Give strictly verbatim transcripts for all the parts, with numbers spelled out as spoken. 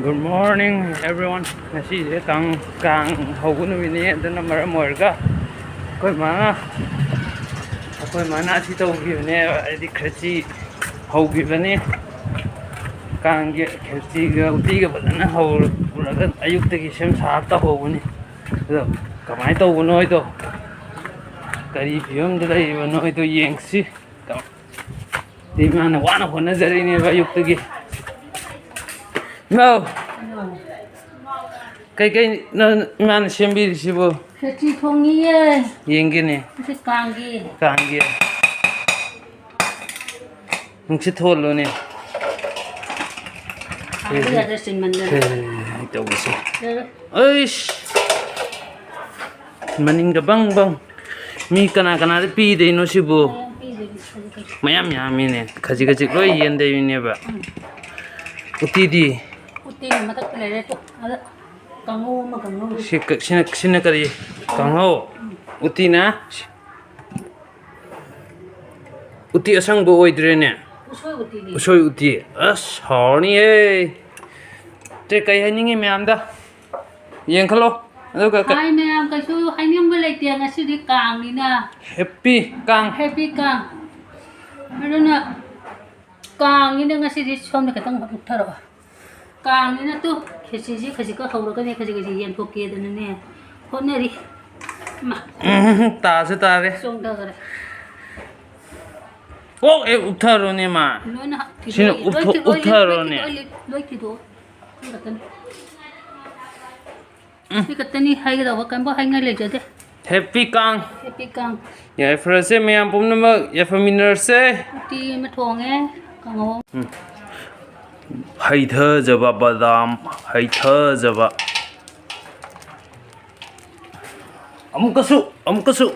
Good morning, everyone. ꯉꯁꯤꯁꯦ ꯀꯥꯡ, ꯀꯥꯡ ꯍꯧꯕ ꯅꯨꯃꯤꯠꯅꯤ, ꯑꯗꯨꯅ ꯃꯔꯝ ꯑꯣꯏꯔꯒ ꯑꯩꯈꯣꯏ ꯃꯥꯅ, ꯑꯩꯈꯣꯏ ꯃꯥꯅ ꯑꯁꯤ ꯇꯧꯈꯤꯕꯅꯦ, ꯍꯥꯏꯗꯤ ꯈꯦꯆꯤ ꯍꯧꯈꯤꯕꯅꯤ꯫ ꯀꯥꯡꯒꯤ ꯈꯦꯆꯤꯒ ꯎꯇꯤꯒ ꯐꯖꯅ ꯍꯧꯔꯒ ꯑꯌꯨꯛꯇꯒꯤ ꯁꯦꯝ ꯁꯥꯕ ꯇꯧꯍꯧꯕꯅꯤ꯫ ꯑꯗꯣ ꯀꯃꯥꯏꯅ ꯇꯧꯕꯅꯣ ꯍꯥꯏꯗꯣ, ꯀꯔꯤ ꯐꯤꯕꯝꯗ ꯂꯩꯔꯤꯕꯅꯣ ꯍꯥꯏꯗꯣ ꯌꯦꯡꯁꯤ꯫ ꯁꯤ ꯏꯃꯥꯅ ꯋꯥꯅ ꯍꯣꯠꯅꯖꯔꯤꯅꯦꯕ ꯑꯌꯨꯛꯇꯒꯤ꯫ ꯏꯃꯥꯎ, ꯀꯩꯀꯩ ꯅꯪ ꯏꯃꯥꯅ ꯁꯦꯝꯕꯤꯔꯤꯁꯤꯕꯨ? ꯈꯦꯆꯤ ꯊꯣꯡꯉꯤꯌꯦ꯫ ꯌꯦꯡꯒꯦꯅꯦ꯫ ꯉꯁꯤ ꯀꯥꯡꯒꯤ꯫ ꯀꯥꯡꯒꯤ꯫ ꯅꯨꯡꯁꯤꯠ ꯊꯣꯛꯍꯜꯂꯣꯅꯦ꯫ ꯍꯥꯡꯕ ꯌꯥꯗ꯭ꯔꯦ, ꯆꯤꯟꯃꯟꯗꯅ꯫ ꯍꯦ, ꯇꯧꯕꯁꯦ꯫ ꯌꯥꯔꯦ꯫ ꯑꯩꯁ! ꯃꯅꯤꯡꯗ ꯕꯪ ꯕꯪ꯫ ꯃꯤ ꯀꯅꯥ ꯀꯅꯥꯗ ꯄꯤꯗꯣꯏꯅꯣ ꯁꯤꯕꯨ? ꯃꯌꯥꯝ ꯄꯤꯗꯣꯏꯅꯤ, ꯈꯖꯤꯛ ꯈꯖꯤꯛ꯫ ꯃꯌꯥꯝ ꯌꯥꯝꯃꯤꯅꯦ꯫ ꯈꯖꯤꯛ ꯈꯖꯤꯛ ꯂꯣꯏ ꯌꯦꯟꯗꯣꯏꯅꯦꯕ꯫ ꯎꯝ꯫ ꯎꯇꯤꯗꯤ? ꯎꯇꯤꯅ ꯃꯊꯛꯇ ꯂꯩꯔꯦ꯫ ꯑꯗ ꯀꯥꯡꯍꯧ ꯑꯃ, ꯀꯥꯡꯍꯧ꯫ ꯁꯤ ꯀ-, ꯁꯤꯅ, ꯁꯤꯅ ꯀꯔꯤ? ꯀꯥꯡꯍꯧ? ꯎꯝ꯫ ꯎꯇꯤꯅ? ꯎꯇꯤ ꯑꯁꯪꯕ ꯑꯣꯏꯗ꯭ꯔꯦꯅꯦ? ꯎꯁꯣꯏ ꯎꯇꯤꯅꯤ꯫ ꯎꯁꯣꯏ ꯎꯇꯤ꯫ ꯑꯁ, ꯍꯥꯎꯔꯅꯤꯍꯦ꯫ ꯆꯦ, ꯀꯩ ꯍꯥꯏꯅꯤꯡꯉꯤ ꯃꯌꯥꯝꯗ? ꯌꯦꯡꯈꯠꯂꯣ꯫ ꯑꯗꯨꯒ ꯀ- ꯍꯥꯏ ꯃꯌꯥꯝ, ꯀꯩꯁꯨ ꯍꯥꯏꯅꯤꯡꯕ ꯂꯩꯇꯦ, ꯉꯁꯤꯗꯤ ꯀꯥꯡꯅꯤꯅ꯫ Happy ꯀꯥꯡ꯫ Happy ꯀꯥꯡ꯫ ꯑꯗꯨꯅ ꯀꯥꯡꯅꯤꯅ ꯉꯁꯤꯗꯤ ꯁꯣꯝꯗ ꯈꯤꯇꯪ ꯎꯠꯊꯔꯛꯑꯣ꯫ ꯀꯥꯡꯅꯤꯅ ꯇꯨ, ꯈꯦꯆꯤꯁꯤ ꯈꯖꯤꯛꯀ ꯍꯧꯔꯒꯅꯦ, ꯈꯖꯤꯛ ꯈꯖꯤꯛ ꯌꯦꯟꯊꯣꯛꯀꯦꯗꯅꯅꯦ ꯍꯣꯠꯅꯔꯤ꯫ ꯃꯥ꯫ ꯎꯝ, ꯇꯥꯁꯨ ꯇꯥꯔꯦ꯫ ꯆꯣꯡꯊꯈꯔꯦ꯫ ꯀꯣꯛ ꯍꯦꯛ ꯎꯞꯊꯔꯣꯅꯦ ꯃꯥ꯫ ꯂꯣꯏꯅ ꯁꯤꯅ ꯊꯤꯗꯣꯛꯑꯦ, ꯎꯞꯊꯣꯛ-, ꯂꯣꯏ ꯊꯤꯗꯣꯛꯑꯦ, ꯎꯞꯊꯔꯣꯅꯦ꯫ ꯂꯣꯏ ꯊꯤꯗꯣꯛꯑꯦ, ꯂꯣꯏ ꯊꯤꯗꯣꯛꯑꯦ꯫ ꯁꯤ ꯈꯛꯇꯅꯤ꯫ ꯎꯝ꯫ ꯁꯤ ꯈꯛꯇꯅꯤ ꯍꯥꯏꯒꯗꯧꯕ, ꯀꯔꯤꯝꯕ ꯍꯥꯏꯉꯥꯏ ꯂꯩꯖꯗꯦ꯫ Happy ꯀꯥꯡ꯫ Happy ꯀꯥꯡ꯫ ꯌꯥꯏꯐꯔꯁꯦ ꯃꯌꯥꯝ ꯄꯨꯝꯅꯃꯛ, ꯌꯥꯏꯐꯃꯤꯟꯅꯔꯁꯦ꯫ ꯎꯇꯤ ꯑꯃ ꯊꯣꯡꯉꯦ, ꯀꯥꯡꯍꯧ꯫ ꯎꯝ꯫ ꯍꯩꯊꯖꯕ ꯕꯗꯥꯝ, ꯍꯩꯊꯖꯕ꯫ ꯑꯃꯨꯛꯀꯁꯨ, ꯑꯃꯨꯛꯀꯁꯨ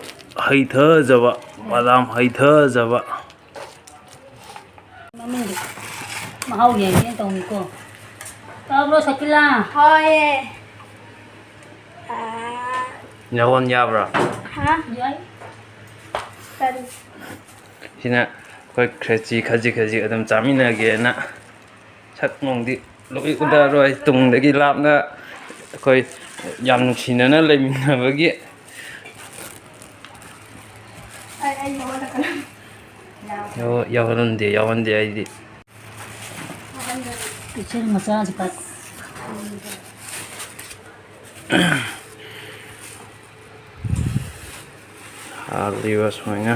ꯍꯩꯊꯖꯕ ꯕꯗꯥꯝ, ꯍꯩꯊꯖꯕ꯫ ꯃꯃꯤꯡꯗꯤ ꯃꯍꯥꯎ ꯌꯦꯡꯒꯦꯅ ꯇꯧꯅꯤꯀꯣ꯫ ꯇꯥꯕ꯭ꯔꯣ, ꯁꯀꯤꯂꯥ? ꯍꯣꯏ꯫ ꯑꯥ꯫ ꯅꯦꯋꯣꯟ ꯌꯥꯕ꯭ꯔꯥ? ꯍꯥ? ꯌꯥꯏ꯫ ꯀꯔꯤ? ꯁꯤꯅ ꯑꯩꯈꯣꯏ ꯈ꯭ꯔꯦꯆꯤ ꯈꯖꯤꯛ ꯈꯖꯤꯛ ꯑꯗꯨꯝ ꯆꯥꯃꯤꯟꯅꯒꯦꯅ꯫ ꯁꯛ ꯅꯨꯡꯗꯤ ꯂꯣꯏ ꯎꯅꯔꯣꯏ꯫ ꯇꯨꯡꯗꯒꯤ ꯂꯥꯞꯅ ꯑꯩꯈꯣꯏ ꯌꯥꯝ ꯅꯨꯡꯁꯤꯅꯅ ꯂꯩꯃꯤꯟꯅꯕꯒꯤ꯫ ꯑꯩ, ꯑꯩ ꯌꯥꯎꯍꯜꯂꯛꯀꯅꯨ꯫ ꯌꯥꯎ-, ꯌꯥꯎꯍꯟꯗꯦ, ꯌꯥꯎꯍꯟꯗꯦ ꯑꯩꯗꯤ꯫ ꯌꯥꯎꯍꯟꯗꯕꯤ꯫ ꯏꯆꯦ ꯃꯆꯥꯁꯤ ꯄꯥꯏ꯫ ꯍꯥꯜꯂꯤꯕ ꯁꯨꯃꯥꯏꯅ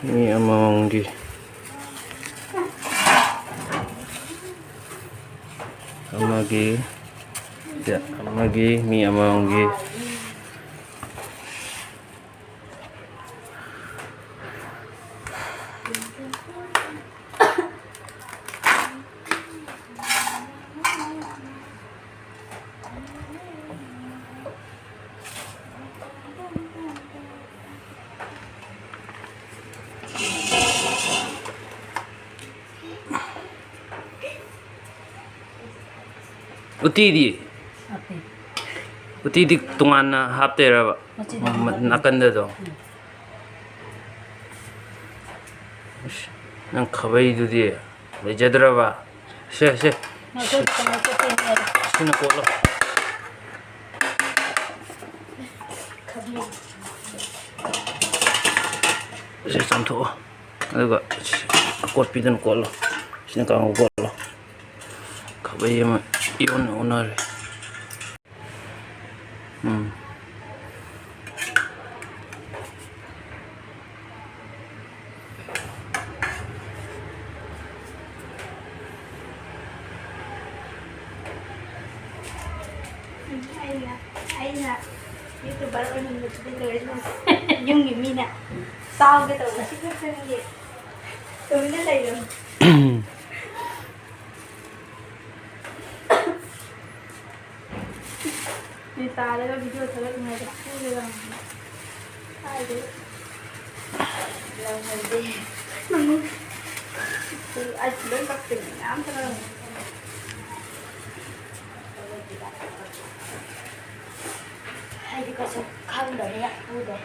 ꯃꯤ ꯑꯃꯃꯝꯒꯤ, ꯑꯃꯒꯤ, ꯑꯃꯒꯤ, ꯃꯤ ꯑꯃꯃꯝꯒꯤ꯫ ꯎꯇꯤꯗꯤ? ꯍꯥꯞꯄꯦ꯫ ꯎꯇꯤꯗꯤ ꯇꯣꯉꯥꯟꯅ ꯍꯥꯞꯇꯣꯏꯔꯕ? ꯃꯆꯤꯗ ꯃ-, ꯍꯥꯞꯄꯦ꯫ ꯅꯥꯀꯟꯗꯗꯣ? ꯎꯝ꯫ ꯑꯁ, ꯅꯪ ꯈꯥꯕꯩꯗꯨꯗꯤ ꯂꯩꯖꯗ꯭ꯔꯕ? ꯁꯦ, ꯁꯦ꯫ ꯉꯥꯏꯈꯣ, ꯉꯥꯏꯈꯣ, ꯉꯥꯏꯈꯣ꯫ ꯁꯤꯅ ꯀꯣꯠꯂꯣ꯫ ꯁꯤ ꯆꯥꯝꯊꯣꯛꯑꯣ꯫ ꯑꯗꯨꯒ ꯑꯀꯣꯠꯄꯤꯗꯨꯅ ꯀꯣꯠꯂꯣ꯫ ꯁꯤꯅ ꯀꯥꯡꯍꯧ ꯀꯣꯠꯂꯣ꯫ ꯈꯥꯕꯩ ꯑꯃ ꯏꯑꯣꯟ ꯑꯣꯟꯅꯔꯦ꯫ ꯎꯝ꯫ ꯑꯩꯅ, ꯑꯩꯅ YouTuber ꯑꯣꯏꯅꯤꯡꯕꯁꯤꯗꯤ ꯂꯣꯏꯔꯦ, ꯂꯣꯏꯔꯦ꯫ ꯌꯨꯝꯒꯤ ꯃꯤꯅ ꯇꯥꯎꯒꯦ ꯇꯧꯕ ꯁꯤ ꯈꯛꯇꯪꯒꯤ ꯇꯨꯃꯤꯟꯅ ꯂꯩꯔꯝꯃꯤ꯫ ꯃꯤ ꯇꯥꯔꯒ video ꯊꯥꯒꯠꯅꯤꯡꯉꯥꯏꯗ ꯄꯨꯔꯦ ꯂꯥꯎꯅ꯫ ꯀꯥꯏꯗꯩ? ꯂꯥꯎꯅꯗꯦ꯫ ꯎꯝ꯫ ꯑꯩ ꯂꯣꯏ ꯀꯛꯇꯣꯏꯅꯦ, ꯃꯌꯥꯝ ꯊꯥꯒꯠꯂꯝꯃꯦ꯫ ꯑꯩꯗꯤ ꯀꯩꯁꯨ ꯈꯪꯗꯕꯅꯤꯅ ꯄꯨꯗꯦ꯫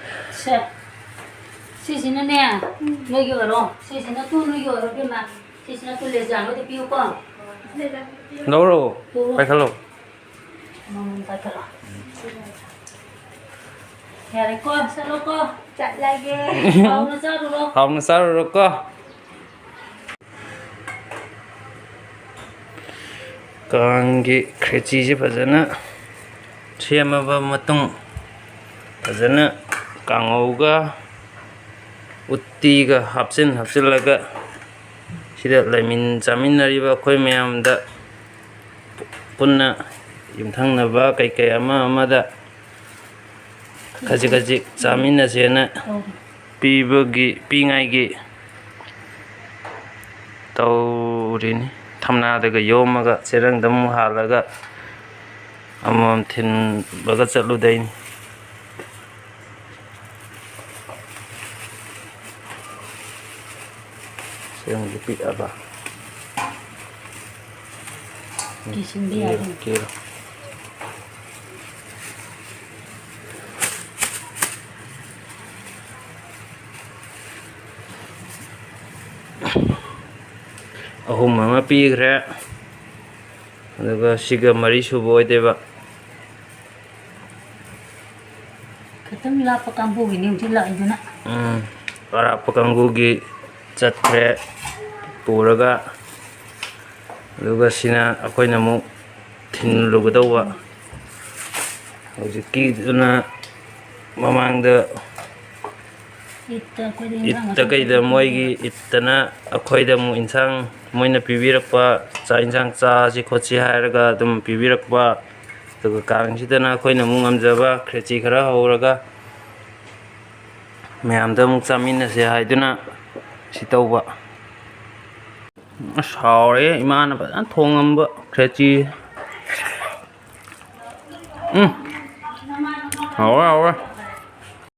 ꯁꯦ꯫ ꯁꯤꯁꯤꯅꯅꯦ, ꯎꯝ꯫ ꯅꯣꯏꯒꯤ ꯑꯣꯏꯔꯣ꯫ ꯁꯤꯁꯤꯅ ꯇꯨ ꯅꯣꯏꯒꯤ ꯑꯣꯏꯔꯣ, ꯏꯕꯦꯝꯃ꯫ ꯁꯤꯁꯤꯅ ꯇꯨ ꯂꯦꯖꯥꯡ ꯍꯣꯏꯗ ꯄꯤꯌꯨꯀꯣ꯫ ꯍꯣꯏ꯫ ꯂꯧꯔꯣ, ꯄꯥꯏꯈꯠꯂꯣ꯫ ꯎꯝ, ꯄꯥꯏꯈꯠꯂꯣ꯫ ꯌꯥꯔꯦꯀꯣ, ꯆꯠꯂꯣꯀꯣ꯫ ꯆꯠꯂꯒꯦ꯫ ꯍꯥꯎꯅ ꯆꯥꯔꯨꯔꯣ꯫ ꯍꯥꯎꯅ ꯆꯥꯔꯨꯔꯣꯀꯣ꯫ ꯀꯥꯡꯒꯤ ꯈꯦꯆꯤꯁꯦ ꯐꯖꯅ ꯁꯦꯝꯃꯕ ꯃꯇꯨꯡ, ꯐꯖꯅ ꯀꯥꯡꯉꯧꯒ ꯎꯇꯤꯒ ꯍꯥꯞꯆꯤꯟ ꯍꯥꯞꯆꯤꯜꯂꯒ, ꯁꯤꯗ ꯂꯩꯃꯤꯟ ꯆꯥꯃꯤꯟꯅꯔꯤꯕ ꯑꯩꯈꯣꯏ ꯃꯌꯥꯝꯗ ꯄꯨꯟꯅ ꯌꯨꯝꯊꯪꯅꯕ ꯀꯩꯀꯩ ꯑꯃ ꯑꯃꯗ ꯈꯖꯤꯛ ꯈꯖꯤꯛ ꯆꯥꯃꯤꯟꯅꯁꯦꯅ ꯄꯤꯕꯒꯤ, ꯄꯤꯉꯥꯏꯒꯤ ꯇꯧꯔꯤꯅꯤ꯫ ꯊꯝꯅꯥꯗꯒ ꯌꯣꯝꯃꯒ ꯆꯦꯔꯪꯗ ꯑꯃꯨꯛ ꯍꯥꯜꯂꯒ ꯑꯃꯃꯝ ꯊꯤꯟꯕꯒ ꯆꯠꯂꯨꯗꯣꯏꯅꯤ꯫ ꯆꯦꯔꯪꯗꯤ ꯄꯤꯛꯑꯕ꯫ ꯀꯤꯁꯤꯟꯕ ꯌꯥꯗꯦ꯫ ꯀꯦꯔꯣ, ꯀꯦꯔꯣ꯫ ꯑꯍꯨꯝ ꯑꯃ ꯄꯤꯈ꯭ꯔꯦ, ꯑꯗꯨꯒ ꯁꯤꯒ ꯃꯔꯤ ꯁꯨꯕ ꯑꯣꯏꯗꯣꯏꯕ꯫ ꯈꯤꯇꯪ ꯂꯥꯞꯄ ꯀꯥꯡꯕꯨꯒꯤꯅꯤ ꯍꯧꯖꯤꯛ ꯂꯥꯛꯏꯗꯨꯅ꯫ ꯎꯝ, ꯑꯔꯥꯞꯄ ꯀꯥꯡꯕꯨꯒꯤ ꯆꯠꯈ꯭ꯔꯦ ꯄꯨꯔꯒ, ꯑꯗꯨꯒ ꯁꯤꯅ ꯑꯩꯈꯣꯏꯅ ꯑꯃꯨꯛ ꯊꯤꯜꯂꯨꯒꯗꯧꯕ꯫ ꯍꯧꯖꯤꯛꯀꯤꯗꯨꯅ ꯃꯃꯥꯡꯗ ꯏꯠꯇ ꯑꯩꯈꯣꯏꯗ ꯏꯟꯁꯥꯡ ꯏꯠꯇ ꯑꯍꯥꯎꯕ ꯀꯩꯗ ꯄꯤꯔꯛꯄ꯫ ꯃꯣꯏꯒꯤ ꯏꯠꯇꯅ ꯑꯩꯈꯣꯏꯗ ꯑꯃꯨꯛ ꯏꯟꯁꯥꯡ, ꯃꯣꯏꯅ ꯄꯤꯕꯤꯔꯛꯄ ꯆꯥꯛ ꯏꯟꯁꯥꯡ ꯆꯥꯁꯤ ꯈꯣꯠꯁꯤ ꯍꯥꯏꯔꯒ ꯑꯗꯨꯝ ꯄꯤꯕꯤꯔꯛꯄ꯫ ꯑꯗꯨꯒ ꯀꯥꯡꯁꯤꯗꯅ ꯑꯩꯈꯣꯏꯅ ꯑꯃꯨꯛ ꯉꯝꯖꯕ ꯈ꯭ꯔꯦꯆꯤ ꯈꯔ ꯍꯧꯔꯒ ꯃꯌꯥꯝꯗ ꯑꯃꯨꯛ ꯆꯥꯃꯤꯟꯅꯁꯦ ꯍꯥꯏꯗꯨꯅ ꯁꯤ ꯇꯧꯕ꯫ ꯑꯁ, ꯍꯥꯎꯔꯦ, ꯏꯃꯥꯅ ꯐꯖꯅ ꯊꯣꯡꯉꯝꯕ ꯈ꯭ꯔꯦꯆꯤ꯫ ꯎꯝ, ꯍꯥꯎꯔꯦ, ꯍꯥꯎꯔꯦ꯫